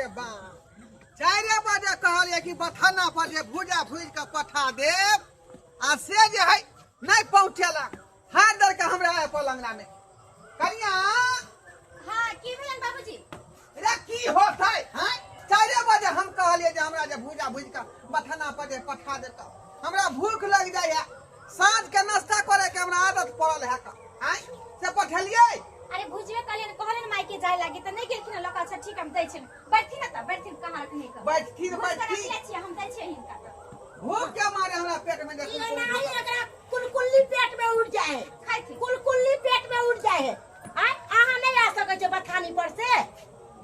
रे बा, 4 बजे कहलियै कि बथाना पर जे भूजा भूजि कऽ पठा देब, आ से जे है नहि पहुँचेलक। हाथ दर के हमरा आय पड़ल अंगना में। कनिया। हाँ, की भेलन बाबूजी? रे की होतै? हाँ, 4 बजे हम कहलियै जे हमरा जे भूजा भूजि कऽ बथाना पर जे पठा देब तऽ हमरा भूख लागि जाइए, साँझ के नाश्ता करे के हमरा आदत पड़ल है। आँय, से पठेलियै? अरे भुजबे कहलियन, कहलियन माई के जाय लागी तऽ नहि गेलखिन लऽ कऽ। अच्छा ठीक, हम दै छियनि, बैठथिन ने तऽ बैठथिन, कहाँ रखने कऽ बैठथिन। भूज कऽ बैठथिन। रखले छियै, हम दै छियै हिनका तऽ। भूख के मारे हमरा पेट में ई अनारी एकरा कुलकुल्ली पेट में उड़ जाए है। खाइथिन। कुलकुल्ली पेट में उड़ जाए है। आय अहाँ नहीं आ सकै छै बथानी पर से,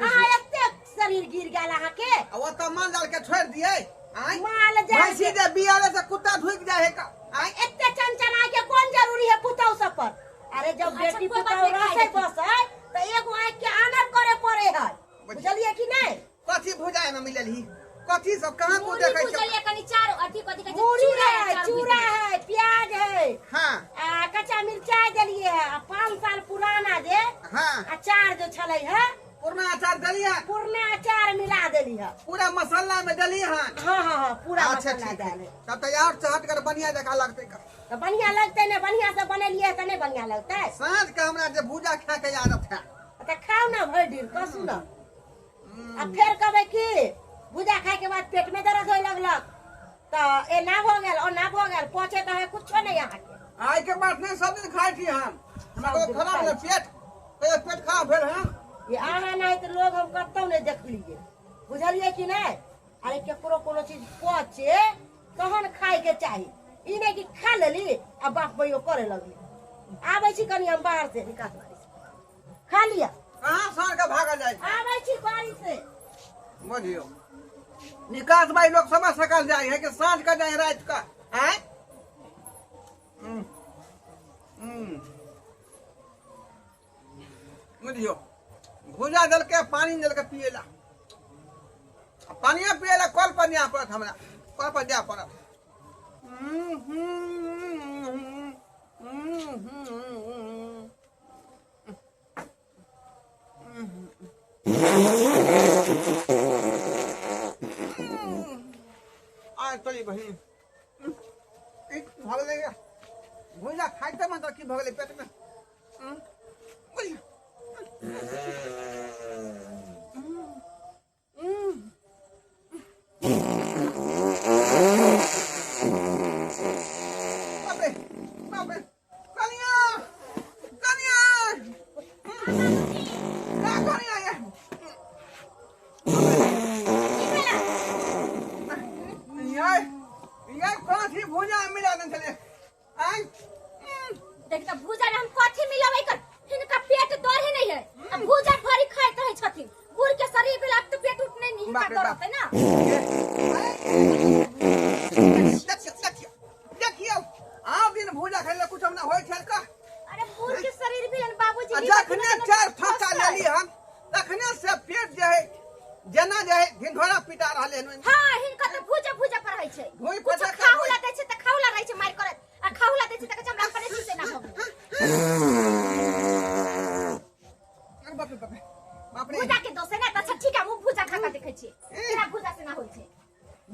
अहाँ एते शरीर गिर गेल अहाँ के। आ ओतऽ माल जाल के छोड़ि दियै? आँय, माल जाल भैंसी जे बियाले से कुत्ता ढुकि जाइ है का? आँय, एते चनचनाय के कोन जरूरी है पुतहु सब पर? अरे जब अच्छा, बेटी कोई बात पुतहु नहीं, खाइ रसे देथिन। बसे तऽ एगो आँख के आनर करे पड़े है, बुझलियै कि नहीं? कथी भुजाय में मिलल ही? कथी सब कहाँ को मूली देखै छै? भुजलियै कनि, चार अथी कथी कहै छै, मूली चूड़ा है, अचार चूड़ा भुजलियै। है, प्याज है। हाँ। आ कच्चा मिर्चाई देलिए है, आ 5 साल पुराना जे हाँ। अचार जो छलै है। पुरना अचार देली है। पुरना अचार मिला देली है। पूरा मसाला में देली है। हाँ हाँ हाँ, पूरा अच्छा, मसाला ठीक है। डाले। तब तो और चहट कर बढ़िया जगह लगतै का। तो बढ़िया लगतै ने, बढ़िया से बनेलिए तऽ नहीं बढ़िया लगतै? साँझ के हमरा जे भूजा खा के आदत है। तऽ खाउ ना भरि दिन कसू ना, आ फेर कहबै कि भूजा खाए के बाद पेट में दर्द होए लगलक तऽ एना भऽ गेल, ओना भऽ गेल, पचे तऽ है कुछो नहीं अहाँके। आइ के बात नहीं, सब दिन खाइ छी हम। हमरा सब तो दिन खराब खाइ भेल छी। पेट, कहियो पेट खराब भेल हन? ये अहाँ नहीं तऽ लोग हम कतौ नहीं देखलिए, बुझलिए कि नहीं? अरे केकरो कोनो चीज पचे तहन खाए के चाही, ई नहीं कि खा लेली आ बाप बइयो करे लगली। आबै छी कनि हम बाहर से, निकास बारी से खा लिअ। कहाँ साँझ के भागल जाइ छै? आबै छी बारी से। बुझियौ निकास भाई, लोग समझ सकल जाइ है कि साँझ के जाइ राति के। आँय, बुझियौ भूजा देलकै, पानी देलकै पियै ला, आ पानिये पियै ला कल पर जाय पड़त, हमरा कल पर जाय पड़त। आ तोरी बहिन, ई भऽ गेलै भूजा खाइते मतलब की भऽ गेलै पेट में? बुझियौ। बाप रे बाप रे, कनिया, कनिया का, कनिया ये ये कथी भूजा मिला देने छलियै? आँय। देख तऽ भूजा में हम कथी मिलाबै कर, हिनका पेट दौड़े नहीं है, आ भूजा भरी खाइत रहै छथिन। बूढ़ के शरीर भेल, आब तऽ पेट उठ नहीं हिनका बाप रे बाप। दौड़तै ना। देखियौ देखियौ देखियौ, आब दिन भूजा खाइ कुछ हमरा होइ छल का? अरे बूढ़ के शरीर भेलन बाबूजी। आ जखने चार फाका लेली हम तखने से पेट जे है जेना जे है ढिंढोरा पिटा रहले हन। हाँ, हिनका तऽ भूजा भूजा पर रहै छै। भूइ कुछ पटक खाहुला दै छै तऽ खाहुला रहै छै मारि करत, आ खाहुला दै छै तऽ कहै छै हमरा अपने चीज ना भऽ गेल। अरे बाप रे बाप रे बाप रे। भूजा के दोष है ना तऽ? अच्छा ठीक है, हम भूजा खा कऽ देखै छियै केना भूजा से ना होइ छै।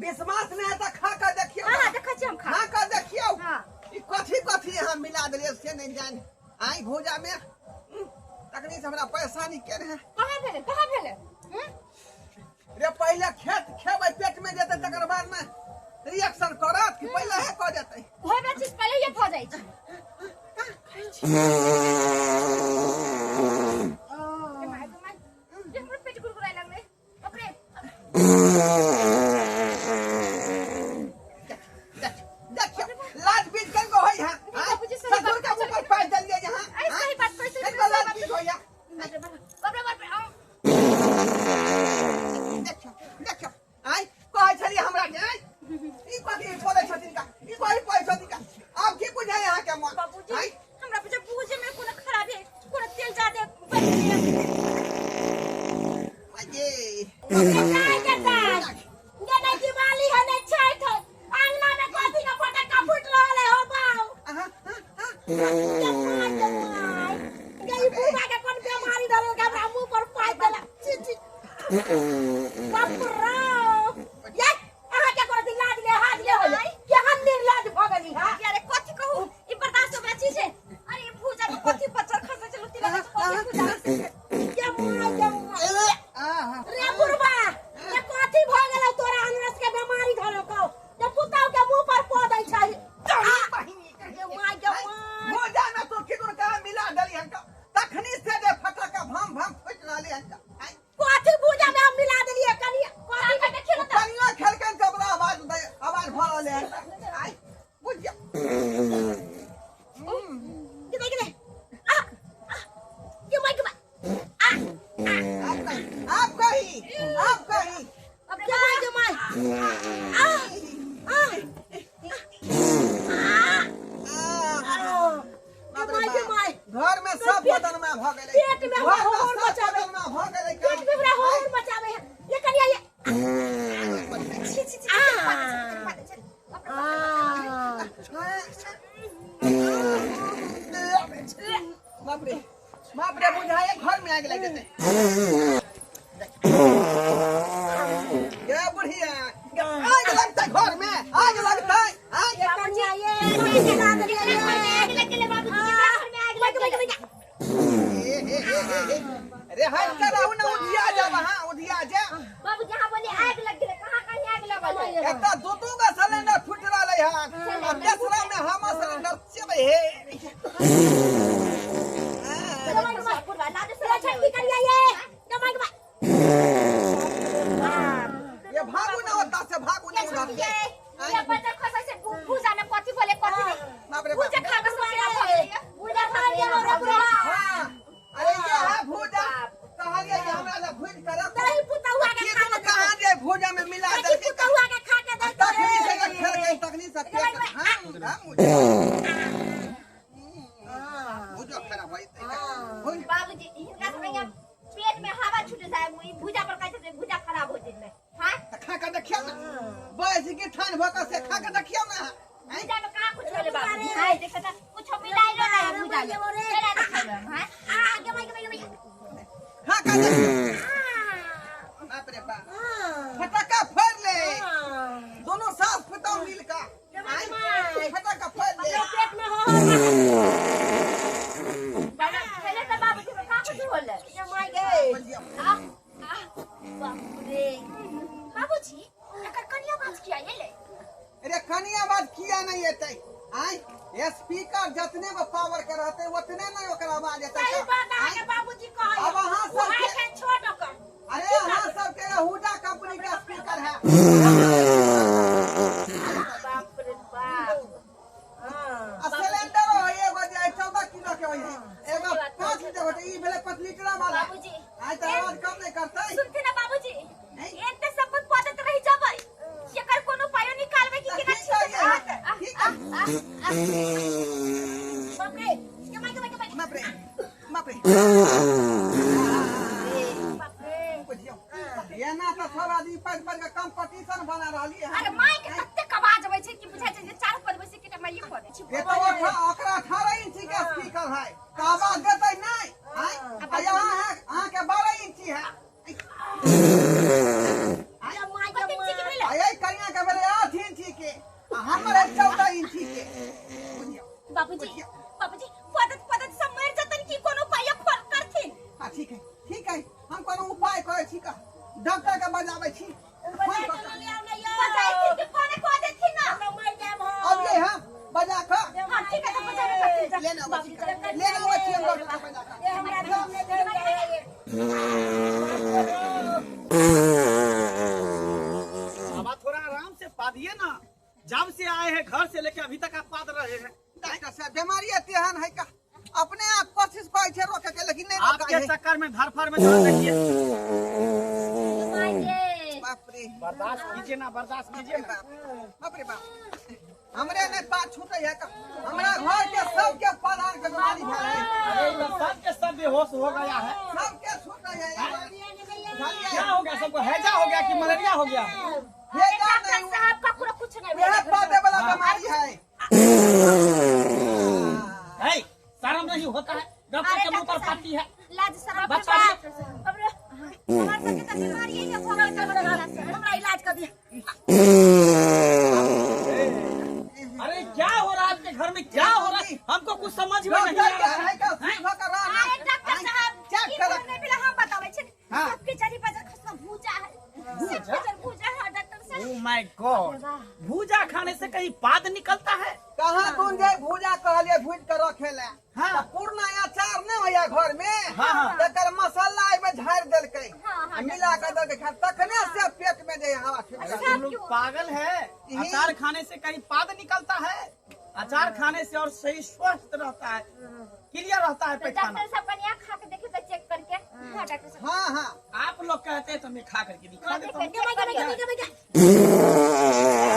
विश्वास नहि है तऽ खा कऽ देखियौ। हाँ हाँ, देखै छियै हम खा खा कऽ देखियौ। हाँ। ई कथी कथी अहाँ मिला देलियै से नहि जानि आइ भूजा में। तखनी से हमरा परेशानी के रहे। कहाँ भेलै, कहाँ भेलै? हम्म? रे पहिले खेत खेबै, पेट में जेतै, तकर बाद में रिएक्शन करत कि पहिले हे कऽ जेतै? होय वला चीज पहिले ही भऽ जाइ छै। गे माय, गे माय, गे हमर पेट गुड़गुड़ाय लगलै, बाप रे। देखियौ लाज बीज कनको होइ है? बाबूजी, सही ससुर बात के ऊपर पाइ देलियै यहाँ। अरे सही बात कहै छै। कनको लाज बीज होइ है? बाप रे बाप रे बाप रे, आउ। देखियौ देखियौ, आइ कहै छलियै हमरा के, आइ ई कथी बोलै छथिन का, ई कथी कहै छथिन का? आब की बुझाइ अहाँके मन? बाबूजी, आइ हमरा बुझे भूजे में कोनो खराबी है, कोनो तेल ज्यादा बढ़ि गेलै। ये नहि जेतै गे, नहि दिवाली है नहि छठि है, अंगना में कथी के फटक्का फूट रहल है हो बाउ? अहाँ गे माय, गे माय गे, ई बुढ़ा के कोन बीमारी धरल के हमरा मुंह पर पाइ देलक? छी छी। बाप रे ये अहाँ के कोनो दिन लाज ले हाज ले होले केहन निर्लाज भऽ गेली हा अरे कथी कहू ई बर्दाश्त वाला चीज है। अरे ई भूजा में कथी पत्थर खसे छै लुत्ती लगे छै कथी भूजा के माय के माय आहा रे बुढ़बा ये कथी भऽ गेलौ तोरा अनरस के बीमारी धरल कौ जे पुतहु के मुंह पर पऽ दै छै बहिनी के माय के माय भूजा में तो किदुन कहाँ मिला देली हन का तखनी से जे फटका भम भम फुट रहली हन का आय, कथी भूजा में हम मिला देलियै कनि कथी के देखियो न त कनियो खेलकन तऽ ओकरा आवाज दे आवाज भऽ रहलै हन आय बुझिया के देख आ आ, के माय के माय आ आप कही आप कही आप कही के माय के माय आ आ आहा, के माय के माय घर में सब बदन में भऽ गेलै पेट में घर में होर सब मचाबै। बदन में भऽ गेलै पेट में हमरा होर मचावे है ये कनिया ये छी छी छी आ। बाप रे आ बाप रे बाप रे बुझाए घर में आगि लागि जेतै गे बुढ़िया आगि लगतै घर में आगि लगतै आगि ये कनिया ये मिला देलियै घर में आगि लग गेलै बाबूजी केकरा घर में आगि लग गेलै हे हे हे हे हे रे हट कर रहू ना उधिया जाब अहाँ उधिया जा बाबूजी अहाँ बोलिए आगि लग गेलै कहाँ कहीं आगि लगल है एतऽ दू दू गो सिलेंडर फूटि रहलै हन आ तेसरा में हमर सिलेंडर चेबै हे बुढ़वा लाज से ये छठी कनिया ये के माय के माय ये भागू ना ओतऽ से भागू ना उधर से ये बच्चा खसै छै भूजा में कथी बोले कथी नहीं बाप रे बाप भूजा खा के सब केना भऽ गेलै भूजा खा लिअ रे बुढ़वा हाँ अरे ये है भूजा कहलिए जे हमरा लग भूज कर रखो दही पुतहुआ के की खा तुम के कहाँ जे भूजा में मिला दही देलकै पुतहुआ के खा के दही तखनी से जे खेलकै तखनी से पेट हाँ हाँ भूजा खराब होई भूज बाबूजी हिनका सब यहाँ पेट में हवा छूट जाए ई भूजा पर कहै छै भूजा खराब हो जेतै हां तऽ खा के देखियौ ना बस की ठान भऽ कऽ से खा के देखियौ ना आँय? भूजा में कहाँ कुछ होले बाबूजी हाय देखो त कुछ मिलाइलो ना है भूजा में केना नहीं खाइबे हम हां आ गे माय गे माय गे खा के देखियौ बाप रे बाप फटक्का फोड़ ले दोनों सास पुतहु मिल कऽ आँय? फटक्का फोड़ ले पेट में हो बाबा पहले त बाबूजी में कहाँ कुछ होले के माय गे बुझियौ। आ आ बाप रे बाबूजी एकर कनिया बात किया एलै अरे कनी आवाज किया नहीं एतै आँय स्पीकर जतने गो पावर के रहतै ओतने नहीं ओकर आवाज एतै सही बात अहाँ के बाबूजी कहै अब अहाँ सब उहाय के- छै छोट ओकर अरे अहाँ सबके हुडा कंपनी के स्पीकर है बाप रे बाप आ सिलेंडरो है एगो जे है 14 किलो के होइ है एगो 5 लीटर होतै ई भेलै 5 लीटर वाला बाबूजी आइ तऽ आवाज कम नहीं करतै सुनते ना बाबूजी नहीं। एते सब कुछ पदत रहि जबै एकर कोनो उपायो निकालबै कि तऽ केना की करियै छी की करियै? बाप रे के माय के माय के माय बाप रे बाप रे बाप रे बुझियौ एना तऽ सब आदमी पढ़ि पढ़ि कऽ कंपटीशन बना रहली है अरे माय के कतेक आवाज अबै छै कि बुझाइ छै जे चारू पद बैसे के माइये पड़े छै ये तो ओकरा 18 इंची के स्पीकर है तऽ आवाज देतै नहि आँय? आ यहाँ है अहाँके 12 इंची है के माय के कतेक इंची के माय भेलै आ एहि कनिया के भेलै 8 इंची के आ हमर है 14 इंची के बुझियौ बाबूजी बाबूजी पदत पदत सब मरि जतन कि कोनो उपाय खोल करथिन हाँ ठीक है ठीक है हम कोनो उपाय करै छी का डॉक्टर के बजाबै छी फोन कऽ कऽ। बजाइथिन कि फोन कऽ देथिन ना मर जायब हम अब ये हम बजा कऽ हां ठीक है तऽ बजाबे करथिन जा। लेने अबै छी लेने अबै छी हम डॉक्टर के बजा कऽ ये हमरा नाम नहि धरि जाय बाबा थोड़ा आराम से पादिए ना जब से आए हैं घर से लेके अभी तक आप पाद रहे हैं डॉक्टर साहब बीमारी तेहन है का अपने आप कोशिश करै छै रोके के लेकिन नहीं रोकै आपके है चक्कर में धरफड़ में जो देखिए माय गे बाप रे बर्दाश्त कीजिए ना बर्दाश्त कीजिए ना बाप बाप रे बाप हमरे नहीं पार छूटे है का हमरा घर के सबके पलान के बीमारी भेल है अरे इधर सबके सब बेहोश हो गया है सबके छूटे है ये बीमारी। बुझलियै? क्या हो गया सबको हैजा हो गया कि मलेरिया हो गया हे जा डॉक्टर नहीं साहब ककरो कुछ नहीं वह भेलै पादे वाला बीमारी है है शर्म नहीं होता है डॉक्टर अरे के मुंह पर डॉक्टर पाती है लाज शरम बच्चा बाप रे। हमर सबके तऽ बीमारी है भऽ गेल तऽ हमरा इलाज कर दिया। अरे क्या हो रहा है आपके घर में, क्या हो रहा है? हमको कुछ समझ में नहीं आ डॉक्टर रहा है है। का सुई भऽ कऽ रह ना। अरे डॉक्टर साहब, चेक ई कर। नहीं भेलै, हम बताबै छी। हाँ। सबके जरी बजर खसमा भूजा है, सबके जर भूजा है डॉक्टर साहब। ओ my God, भूजा खाने से कहीं पाद निकलता है? कहाँ तुम जे भूजा कहलिए भूज के रखे ले। हाँ। तऽ पुरना अचार नहि होइया घर में? हाँ, हाँ। तकर मसाला एहिमे झाड़ि देलकै। हाँ, हाँ, आ मिला के देलकै खा, तखने से पेट में जे हवा छूटि अरे गेल। तुम लोग पागल है, अचार खाने से कहीं पाद निकलता है? अचार खाने से और सही स्वस्थ रहता है, क्लियर रहता है तो पेट खाना। डॉक्टर साहब कनिया खा के देखिए तो चेक करके। हाँ डॉक्टर साहब। हाँ हाँ। आप लोग कहते हैं तो मैं खा करके दिखा देता हूँ। चेक करिए।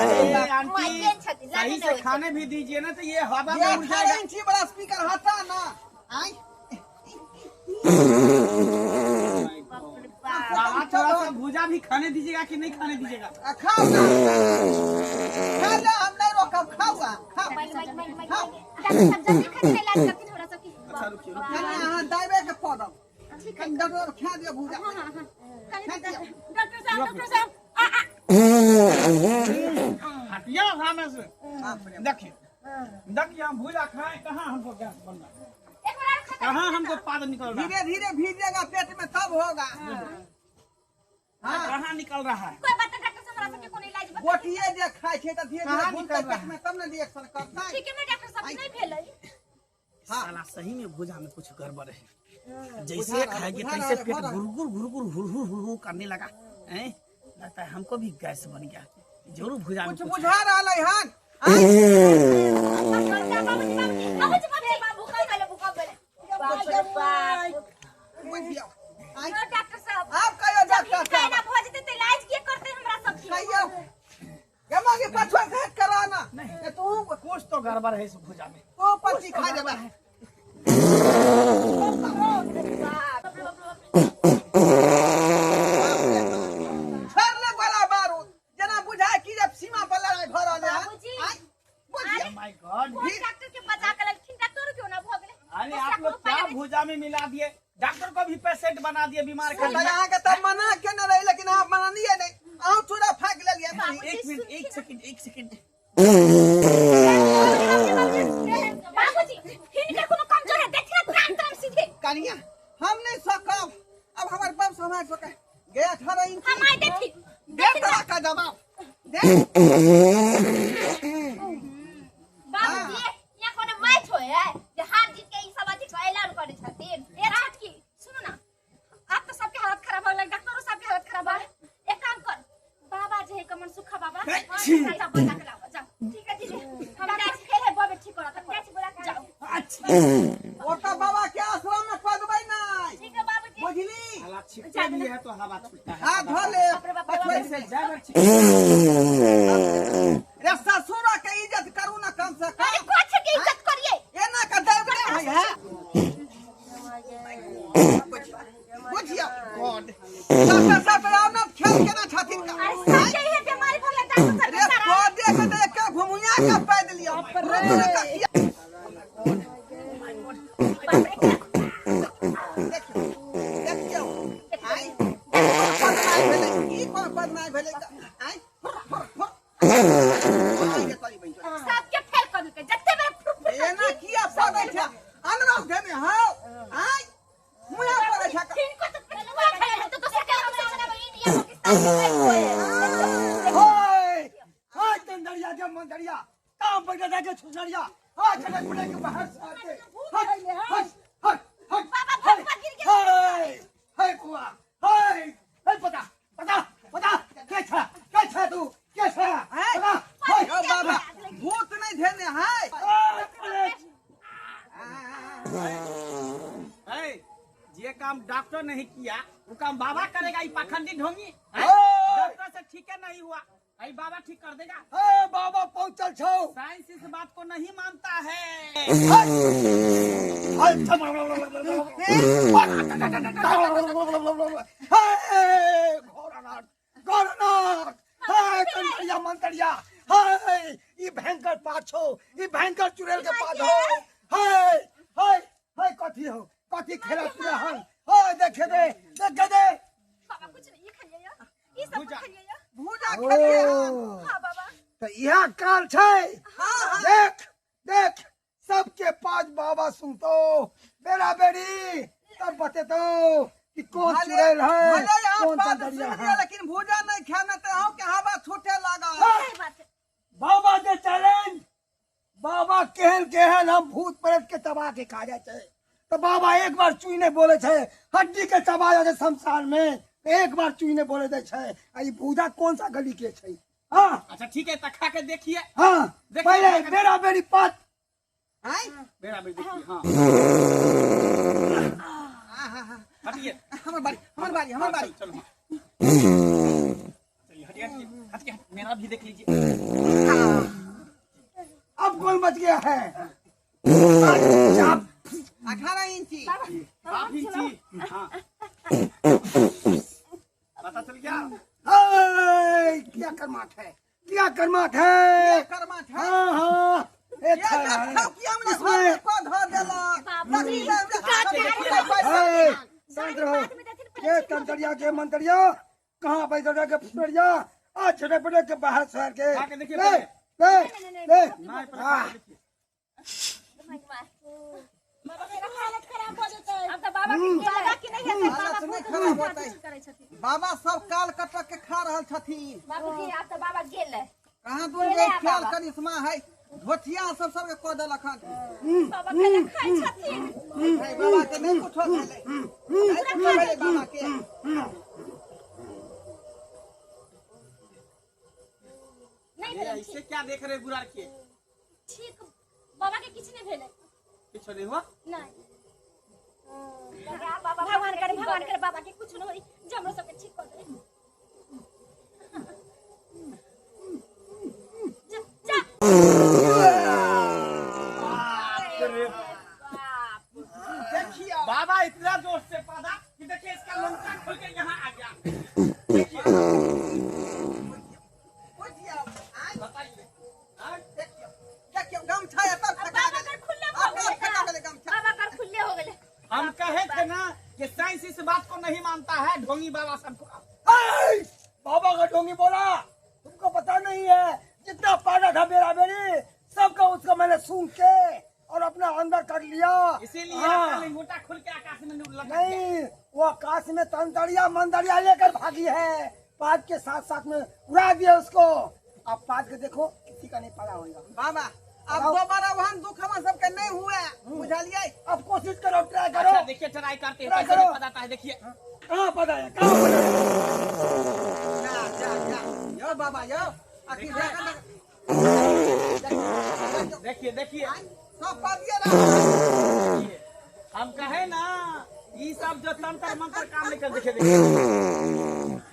अरे आंटी, माइके छथि, लागे सही नहि से होइ छै। खाने भी दीजिए ना तो ये हवा ये में उड़ 18 जाएगा। इंची वाला स्पीकर हटा ना। आय। बाबा थोड़ा सा भूजा भी खाने दीजिएगा कि नहीं खाने दीजिएगा? आ, खाओ ना, खा ले, हम नहीं रोकब, खाओ आ, खाओ। Mic mic mic mic. Doctor साहब जल्दी खा के इलाज करथिन हमरा सबके। अच्छा रुकिए रुकिए। कनिया अहाँ दाबे के पड़ब। ठीक है। कनि डॉक्टर खा दियौ भूजा। हाँ हाँ हाँ, कनि खा दियौ। डॉक्टर साहब, डॉक्टर साहब, आ आ हटिए ना सामने से। बाप रे। देखिए देखिए, हम भूजा खाए कहाँ हमको गैस बन रहा है, एक बार और खा के कहाँ हमको पाद निकल रहा है? धीरे धीरे भीजेगा पेट में तब होगा। हाँ। कहाँ निकल रहा है? कोई बात नहीं डॉक्टर साहब, हमरा सबके कोनो इलाज बता। गोटिए जे खाइ छै तऽ धीरे धीरे कहाँ घुमतै निकल रहा पेट में तब ने रिएक्शन करतै। ठीक है ना डॉक्टर साहब, नहीं भेलै। हाँ। साला सही में भूजा में कुछ गड़बड़ है। जैसे बुझा रहा है, खाएंगे बुझा तैसे रहा है, पेट बुझा रहा है। गुरगुर गुरगुर हुर हुर हुर करने लगा हैं। लगता है हमको भी गैस बन गया जरूर भूजा में कुछ कुछ। बुझा रहल है हन। बाबूजी बाबूजी बाबूजी, भूकंप भेलै, भूकंप भेलै। बाप रे बाप। बुझियौ। आँय, ओ डॉक्टर साहब, आब कहियौ जब डॉक्टर हिनका साहब। एना भऽ जेतै तऽ इलाज के करतै हमरा सबके? कहियौ गेमा के पछुआ से हट करा ना। नहीं। ये तू कुछ तो गड़बड़ है इस भूजा में। तू पच्ची खा जेबा। छोड़ ले गोला बारूद, जेना बुझाय कि जब सीमा पर लड़ाई भऽ रहल है। बाबूजी। आँय, बुझियौ। My God. कोन डॉक्टर के बजा के लेलखिन? डॉक्टर क्यों ना भऽ गेलै? अरे दूसरा आप लोग कोनो उपाय क्या नहि? भूजा में मिला दिए, डॉक्टर को भी पेशेंट बना दिए बीमार कर तऽ दिया। अहाँके तऽ मना केने रही, लेकिन अहाँ मानलियै नहि, अहूँ चूड़ा फाँकि लेलियै। बाबूजी, एक मिनट, सुनथिन एक ना। सेकंड, एक सेकंड। बाबूजी, हिनकर कोनो कमजोर है, देखिए ना त्राम त्राम सीधे। कनिया हम नहीं सकब, अब हमर बम समय सके गे 18 इंच। हम आइ देखी। दे तोरा का जवाब दे। बाबूजी, यहाँ कोनो मैच होय है जे हार जीत के ई सब अथी के ऐलान करै छथिन? ए छोटकी, सुनू ना, आब तऽ सबके हालत खराब हो गेलै, डॉक्टरो सबके हालत खराब हो गेलै। एक काम कर, बाबा जे है कमन सुखा बाबा, छी। जा बजा के लाओ, जाओ। ठीक है दीदी, हम जाइ छी, फेर है बबे ठीक करत, हम जाइ छी बोला के, जाओ। अच्छा। ओतऽ बाबा के आश्रम में पदबै नहीं। ठीक है बाबूजी। बुझली? साला छिपते भी है तो हवा छूटता है। हाथ धो ले। बाप रे बाप रे बाप रे। ऐसे ज्यादा छिप रे ससुर के इज्जत करू ना कम से अरे कम। कथी के इज्जत करिए? एना के देब नहीं होइ है, बुझियौ। गॉड। डॉक्टर साहब तो आब खेल केना छथिन का? अरे सबके इहे बीमारी भऽ गेलै डॉक्टर साहब रे बेचारा। पौधे के देख के घुमुया के पै देलियौ। बाप रे। देखियौ देखियौ, आइ पदनाइ भेलै, ई कोन पदनाइ भेलै? आइ फुर फुर फुर आइ के करी बनि। सबके फेल कर देलकै जते बेर फुर फुर। एना किया पदै छै अनरस धेने हौ? आइ मुँहे पड़ै छै। हिनको तऽ पेटुआ भेल है, तऽ दोसर के नाम से इंडिया पाकिस्तान के मैच होय है। हाय हाय, तंदरिया के मंदरिया काम पर जाके छुसरिया, हाय छटक पुटक के बाहर से आते, हट हट हट हट। बाबा, भगवा गिर गेल। हाय हाय कुआ, हाय हाय, पता पता पता के छा, के छा तू, के छा? हाय। पता हाय। यौ बाबा, भूत नहीं धेने है। हाय पुलिस। है, ये काम डॉक्टर नहीं किया वो काम बाबा करेगा। ये पाखंडी ढोंगी हैं? ओए! डॉक्टर से ठीक है नहीं हुआ, अरे बाबा ठीक कर देगा। हे बाबा पहुंचल छौ। साइंस इस बात को नहीं मानता है। हाय हे घोरनाथ घोरनाथ, हे कंतरिया मंतरिया, हे ई भयंकर पात छौ, ई भयंकर चुड़ैल के पात हो। हे हे हे, कथी हो, कथी खेला पूरा हन? हे देखे दे, देखे दे। की सब भूजा। खेलियै यऽ? भूजा खेलियै हन। ओ हाँ बाबा तऽ इएह काल छै। हाँ हाँ देख देख, सबके पास बाबा सुनतो बेरा बेरी, तब बतेतो कि कौन भले चुड़ैल है, भले अहाँ कौन पात तंतरिया सुनि है। लिअ, लेकिन भूजा नहि खायब ने तऽ अहूँके हवा छूटे लागल। सही बात है। बाबा के चैलेंज, बाबा केहन केहन हम भूत प्रेत के चबा के खा जाइ छै, तऽ बाबा एक बार चुई नहि बोले छै, हड्डी के चबा जाइ छै शमशान में, एक बार चुई नहि बोले दै छै। आ ई भूजा कौन सा गली के छै? हाँ अच्छा ठीक है, तखा के देखिए। हाँ देखिए, पहले देखिए। बेरा बेरी पात आँय? बेरा बेरी देखिए। हाँ हटिए। हमर बारी, हमर बारी, हमर बारी। चलो, हाँ। चलिए, हटिए हटिए हटिए, मेरा भी देख लीजिए। अब कौन बच गया है? अच्छा, 18 इंची। आप ही जी, हाँ पता चल गया। हाय, क्या कर्माठ है, क्या कर्माठ है। कर्मा छै। हाँ हाँ, एक ये देखौ कि हमरा इसमें घर में कऽ धऽ देलक। बाबूजी, हाय, शांत रहो। बाद में देथिन, पहिले ये ठीक हो। तंतरिया के मंतरिया कहाँ बैठल के फुटरिया आ छटे पटे के बाहर शहर के खा के देखिए ले पहले। ले नहीं, नहीं, ले। नहीं, पहले खा के देखिए। बाबा के हालत खराब हो जेतै। अब तऽ बाबा के बाबा के नहीं हेतै। हालत बाबा नहि बहुत खराब खराब होतै। करै छथिन। बाबा सब काल कटक के खा रहल छथिन। बाबूजी, आब तऽ बाबा गेलै। कहाँ दूर गेलै जे आब ख्याल बाबा। करिश्मा है, धोतिया सब सबके कऽ देलक हन। बाबा केना खाइ छथिन। है, बाबा के नहि कुछो भेलै, नहि कुछो भेलै बाबा के। नहीं ये भेलै। ऐसे क्या देख रहे बुरा के? ठीक, बाबा के किछु नहीं भेलै। कुछ नहीं हुआ। नहीं, भगवान करे, भगवान करे बाबा के कुछ न होई, जे हमरो सबके ठीक कर दे। जा जा। बाप। देखियौ। बाबा इतना जोर से पादा कि देखिए, इसका लंका खुल के यहाँ आ गया, देखिए। बुझियौ आँय, बताइए हाँ? देखियौ देखियौ, गमछा एतऽ अब फेका बाबा गेलै। कर खुल्ले भऽ अपना गेलै। फेका गेलै गमछा। बाबा कर खुल्ले हो गेलै। हम कहे थे ना कि साइंस इस बात को नहीं मानता है, ढोंगी बाबा सबको। हाय, बाबा का ढोंगी बोला, तुमको पता नहीं है, जितना पादा था बेरा बेरी सबका उसका मैंने सूंघ के और अपना अंदर कर लिया। इसीलिए हाँ। आपका लिंगोटा खुल के आकाश में लटक गया। नहीं, वो आकाश में तंतरिया मंदरिया लेकर भागी है, पाद के साथ साथ में उड़ा दिया उसको। अब पाद के देखो, किसी का नहीं पड़ा होगा। बाबा, अब दोबारा वहन दुख हमर सबके नहीं हुए, बुझलियै? अब कोशिश करो, ट्राई करो। अच्छा देखिए, ट्राई करते हैं। ट्राई कैसे करो। नहीं पता है, देखिए। कहाँ पता है, कहाँ पता है? जा जा जा, यौ बाबा यौ, अखनी देखियौ। देखिए देखिए। सब पादिए रहा। देखिए, हम कहे ना, ये सब जो तंत्र मंत्र काम नहीं कर। देखिए देखिए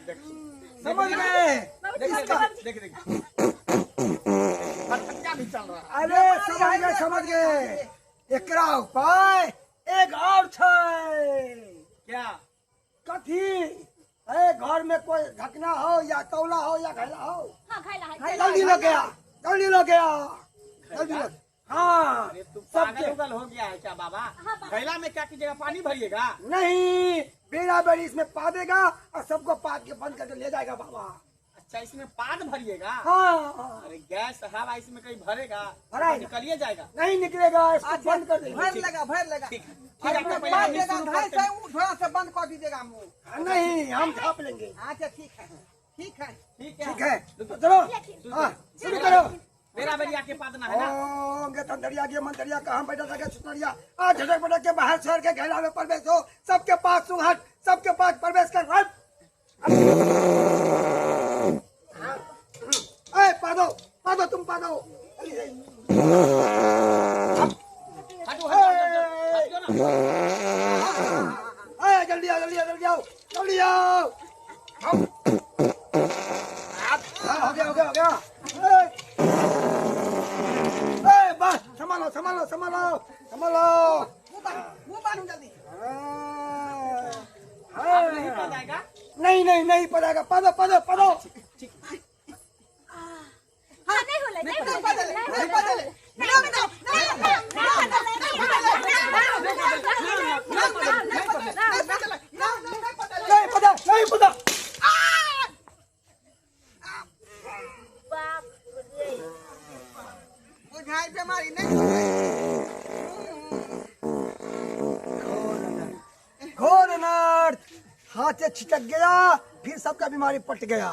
देखिए। समझ गए। देखिए। इसका देखिए देखिए, फटफटिया भी चल रहा है। अरे समझ गए, समझ गए, एकरा उपाय एक और छै। क्या? कथी है, घर में कोई ढकना हो या तौला हो या घैला हो। हाँ, घैला है। जल्दी लग गया, जल्दी लग गया, जल्दी लग, हाँ। अरे तू पागल सबके उगल हो गया है क्या बाबा? हाँ, बाबा। घैला में क्या कीजिएगा, पानी भरिएगा? नहीं, बेरा बेरी इसमें पा देगा और सबको पाद के बंद करके ले जाएगा बाबा। अच्छा, इसमें पाद भरिएगा? हाँ। अरे गैस हवा इसमें कहीं भरेगा? भराएगा। निकलिए जाएगा। नहीं निकलेगा, इसको अच्छा, बंद कर देंगे। भर लगा, भर लगा। ठीक है, ठीक और है, अपने पहले पास हम ही देगा शुरू ढाई करते हैं। सौ, थोड़ा सा बंद कर दीजिएगा मुंह। नहीं, हम झाप लेंगे। अच्छा ठीक है, ठीक है। ठीक है। ठीक है, तो चलो, हाँ, शुरू करो। बेरा बेरिया के पादना है ना? ओंगे तंदरिया के मंदरिया, कहाँ बैठा था सुतरिया, आ झटक पटक के बाहर शहर के घैला में प्रवेश हो, सबके पास सुहट, सबके पास प्रवेश कर। हट, ए पादो पादो, तुम पादो। हटो हटो हटो, हटो ना। ए जल्दी आओ, जल्दी आओ, जल्दी आओ, जल्दी आओ। हाँ, हो गया हो गया हो गया। ए, ए बस, संभालो संभालो संभालो संभालो। मुंह बांधू, मुंह बांधू जल्दी। हाँ, आप नहीं हाँ। पदाएगा? नहीं नहीं, नहीं पड़ेगा, पदो पदो पदो। हाँ, नहीं होलै, नहीं नहीं होलै। बदले, नहीं बदले, नहीं बदले, नहीं बदले, नहीं बदले, नहीं बदले। नहीं पता, नहीं पता। घाय बीमारी नहि होतै। घोर अनर्थ, हाथ से छिटक गया, फिर सबका बीमारी पट गया।